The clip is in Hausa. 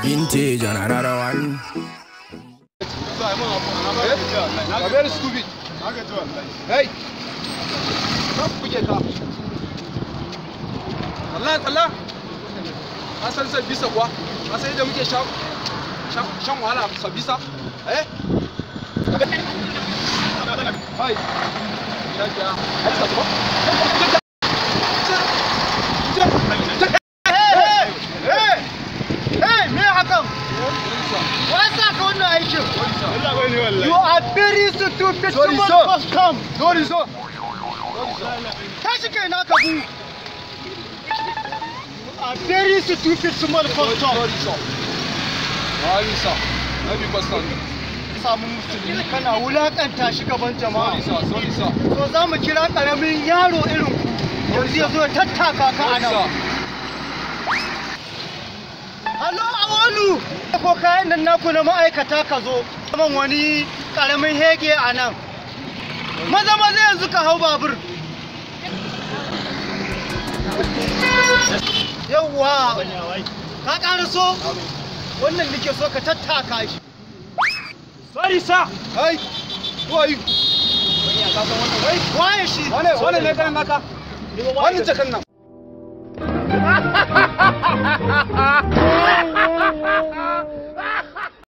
Vintage and another one. Very stupid. Hey! Allah Allah. Ka san sabisa kuwa? Ka san yadda muke shan wahala sabisa? Eh? Hai. Hey! Hey, me hakan? Wa sa ka wannan aikin? You are very stupid. Sorry, Someone sir. must come. Sorry, sir. Tashi kai naka bu. You are very stupid, small custom. Sorry, sir. Sorry, sir. No be custom. Samu musulmi kana wulakanta shi gaban jama'a. Sorry, sir. Sorry, sir. So za mu kira karamin yaro irin ku. Yanzu ya zo ya tattaka ka a Sorry, nan. sir. Hallo Awolu! Ko kayan nan naku na ma'aikata ka zo. Man wani karamin hege a nan. Maza maza yanzu ka hau babur. Yawwa! Ka ƙara so? Wannan nake so ka tattaka shi. Sorry, sir. Hey. Who are you? Waye shi? Wane wane ne kanan naka? Wani jakan nan.